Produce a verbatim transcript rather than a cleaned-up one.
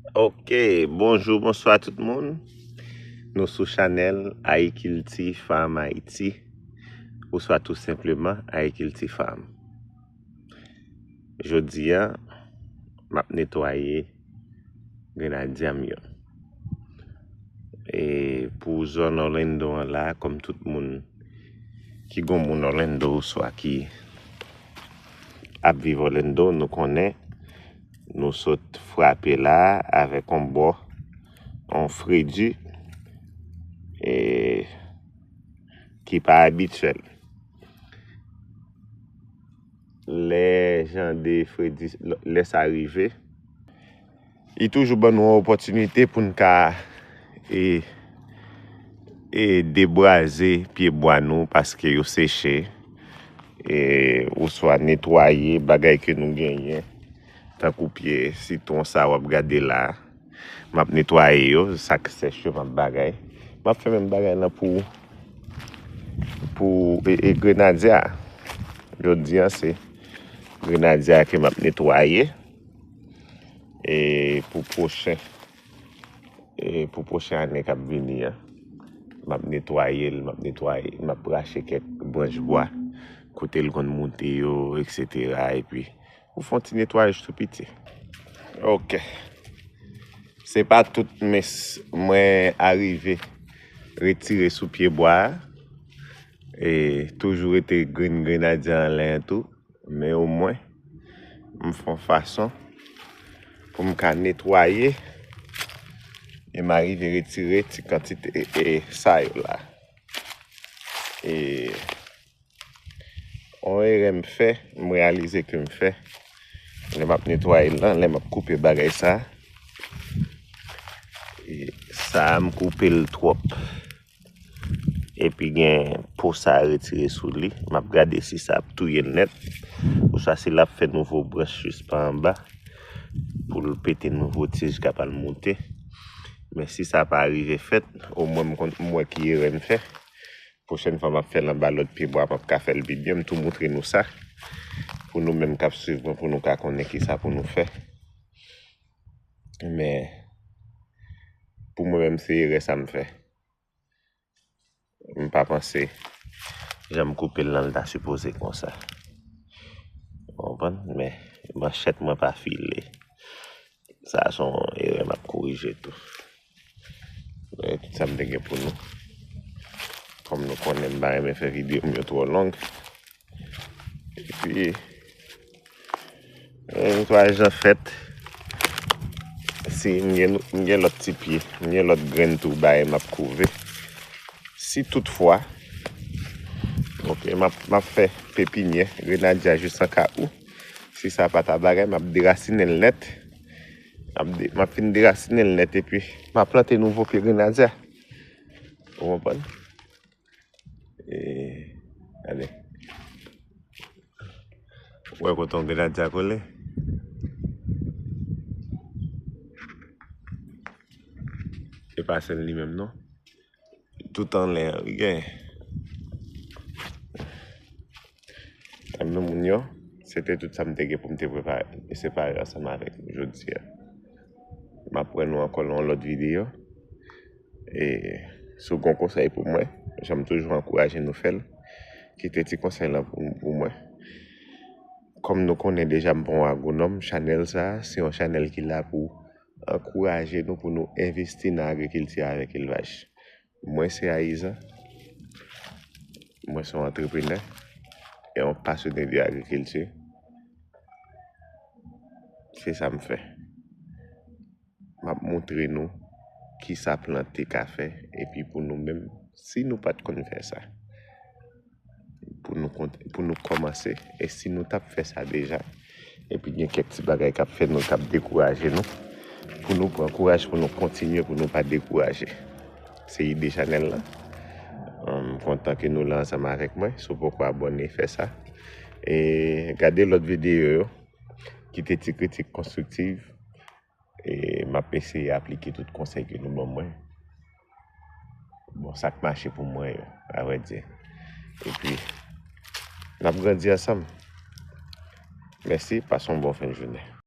Ok, bonjou, bonswa tout moun. Nou sou chanèl Agriculture Farm Haïti, oswa tou senpleman Agriculture Farm. Jodi a, m ap netwaye grenadya m yo. E pou zòn Orlando an la, kòm tout moun ki gon moun Orlando oswa ki ap viv Orlando, nou konnen, nou sot frape la avèk yon bò, yon fredi, e, ki pa abityèl. Lè jan de fredi, lè sa rive, li toujou ban nou yon opòtinite pou n ka, e, e, debraze pye bwa nou paske yo seche, e, oswa netwaye bagay ke nou genyen, tankou pye sitwon sa w ap gade la. M ap netwaye yo, sa k sèch yo, m ap bagay. M ap fè menm bagay lan pou, pou, e, e, grenadya. Jodi a, se grenadya ke m ap netwaye. E pou pwochen, e pou pwochen ane k ap vini an, m ap netwaye l, m ap netwaye, m ap rache kèk branch bwa, kote l konn moute yo, etsetera. Epi, ou fè yon ti netwayaj tou piti. Ok. Se pa tout, men s-, mwen arive retire sou pye bwa a. E toujou rete grenn grenadya anlè an tou. Men omwen, m fè yon fason pou m ka netwaye e m arive retire ti kantite, e, e, sa yo la. E yon erè m fè, m reyalize ke m fè, lè m ap netwaye l lan, lè m ap koupe bagay sa, e sa a, m koupe l twòp. Epi gen po sa a retire sou li. M ap gade si sa ap touye l nèt. Oswa si l ap fè nouvo branch jis pa anba. Pou l pete nouvo tij k ap al moute. Men si sa pa rive fèt, omwen m konn, m wè ki erè m fè. Pwochèn fwa m ap fè l anba lòt pye bwa, m ap ka fè l pi byen. M tou moutre nou sa. Pou nou menm k ap swiv mwen, pou nou ka konnen kisa pou nou fè. Men, pou mwen menm, se erè sa m fè. M pa panse jan m koupe l lan, l ta sipoze konsa. Ou konprann? Men manchèt mwen pa file. Sa a se yon erè m ap korije tou. Men tout sa m te gen pou nou. Kòm nou konnen, m pa renmen fè videyo m yo twò long. Epi, e, netwayaj lan fèt. Si m gen, m gen lòt ti pye, m gen lòt grenn tou bagay m ap kouve. Si toutfwa, ok, m ap, m ap fè pepinyè grenadya jis an ka ou. Si sa pa ta bagay, m ap derasinen l nèt. M ap de-, m ap fin derasinen l nèt epi m ap plante nouvo pye grenadya. Ou konprann? E, gade. Ou wè kote yon grenadya kole? E pa sèl li menm non. Tout anlè an, wi, gen. Tann nou moun yo, se te tout sa m te gen pou m te prepare, e separe ansanm avèk nou jodi a. M ap wè nou ankò nan yon lòt videyo. E si w gen yon konsèy pou mwen, jan m toujou ankouraje nou fè l, kite ti konsèy lan pou, pou mwen. Kòm nou konnen deja, m pa yon agwonòm, chanèl sa a, se yon chanèl ki la pou ankouraje nou pou nou envesti nan agrikilti avèk elvaj. Mwen se Ayizan, mwen se yon antreprenè e yon pasyone de agrikilti. Se sa m fè. M ap moutre nou kisa plante ka fè, epi pou nou menm, si nou pa t konn fè sa, pou nou kont-, pou nou kòmanse, e si nou t ap fè sa deja, epi gen kèk ti bagay k ap fè nou, k ap dekouraje nou, pou nou pran kouraj, pou nou kontinye, pou nou pa dekouraje. Se ide chanèl lan. M kontan ke nou la ansanm avèk mwen. Si w poko abòne, fè sa. E gade lòt videyo yo. Kite ti kritik konstriktiv. E m ap eseye aplike tout konsèy ke nou ban mwen. Bon, sa k mache pou mwen yo, avrèdi. Epi, n ap grandi ansanm. Mèsi, pase yon bon fen de jounen.